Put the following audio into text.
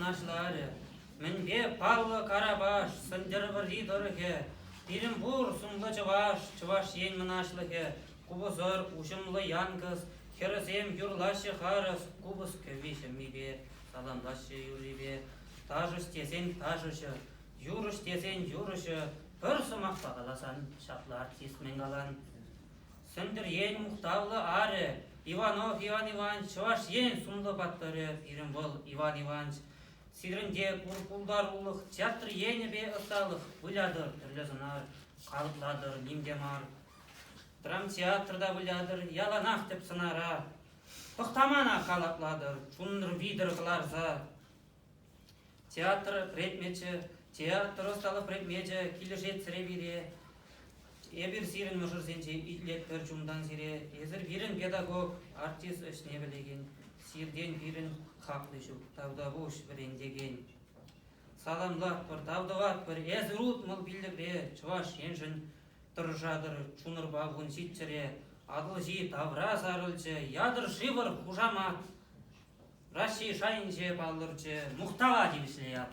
мӑнаҫлӑ арӗ. Мӗнпе паллӑ Карапаш, Сӗнтӗрвӑрри тӑрӑхӗ, пирӗн пур сумлӑ чӑваш, Чӑваш Ен мӑнаҫлӑхӗ, купӑсӑр, уҫӑмлӑ янкӑс, хӗрӗсем юрлаҫҫӗ харӑс, купӑс кӗвви ҫеммипе, саламлаҫҫӗ юррипе. Ташӑҫ тесен ташӑҫӑ, юрӑҫ тесен юрӑҫӑ, пӗр сӑмахпа каласан ҫапла артист мӗн калан. Сӗнтӗр Ен мухтавлӑ арӗ, Иванов Иван Иванович, Чӑваш Ен сумлӑ паттӑрӗ пирӗн вӑл, Иван Иванович. Сирӗнте пур пултарулӑх, театр енӗпе ӑсталӑх вылятӑр, тӗрлӗ сӑнар калӑплатӑр, ним те мар. Драмтеатрта вылятӑр, яланах тӗп сӑнара. Тӑхтамана халаплатӑр, чунӑр витӗр кӑларса. Театр предмечӗ, театр ӑсталӑх предмечӗ килӗшет сире пире. Эпир сирӗн мӑшӑрсенче итлетпӗр чунтан сире. Эсир пирӗн педагог, артист ӗҫне пӗлекен. Сиртен пирӗн хакли ҫук, тавтапуҫ вӗрентекен. Саламлатпӑр, тав тӑватпӑр, эсир 65-ре Чӑваш Еншӗн тӑрӑшатӑр, чунӑрпа 17-ре. Атӑлҫи тавра сарӑлчӗ, ятӑр-шывӑр хушамат. Раҫҫей шайӗнче палӑрчӗ, мухтава тивӗҫлӗ ят.